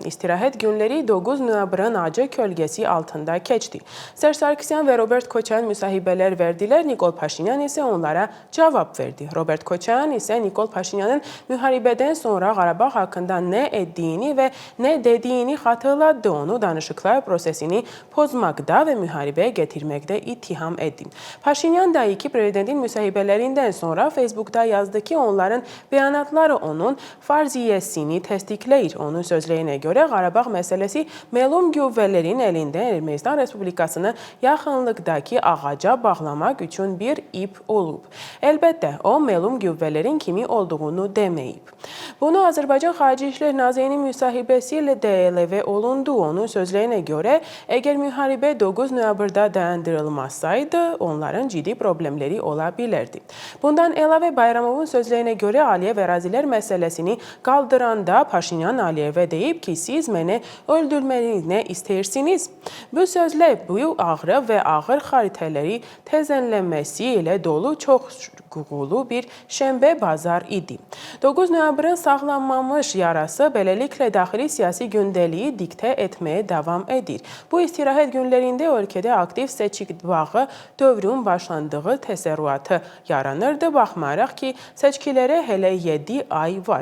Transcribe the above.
İstirahət günləri 9 noyabrın acı kölgəsi altında keçdi. Serj Sarkisyan və Robert Koçaryan müsahibələr verdilər, Nikol Paşinyan isə onlara cavab verdi. Robert Koçaryan isə Nikol Paşinyanın müharibədən sonra Qarabağ haqqında nə etdiyini və nə dediyini xatırladı. Onu danışıqlar prosesini pozmaqda və müharibəyə getirməkdə ittiham etdi. Paşinyan da iki prezidentin müsahibələrindən sonra Facebook'da yazdı ki, onların bəyanatları onun farziyəsini təsdiqləyir. Onun sözlərinə görə Qarabağ məsələsi məlum qüvvələrin əlində Ermənistan Respublikasını yaxınlıqdakı ağaca bağlamaq üçün bir ip olub. Əlbəttə, o məlum qüvvələrin kimi olduğunu deməyib. Bunu Azərbaycan Xarici İşlər Nazirinin müsahibəsi ilə də əlavə olundu. Onun sözlərinə görə, əgər müharibə 9 noyabrda dayandırılmasaydı, onların ciddi problemləri ola bilərdi. Bundan əlavə Bayramovun sözlərinə görə Aliyev ərazilər məsələsini qaldıranda Paşinyan Aliyevə deyib ki, siz məni öldürməni nə istəyirsiniz? Bu sözlər bu ağrı və ağır xatirələri təzələnməsi ilə dolu çox qığulu bir şənbə bazar idi. 9 noyabrın sağlanmamış yarası beləliklə daxili siyasi gündəliyi diktə etməyə davam edir. Bu istirahət günlərində ölkədə aktiv seçki bağı dövrün başlandığı təsərrüatı yaranırdı. Baxmayaraq ki, seçkilərə hələ 7 ay var.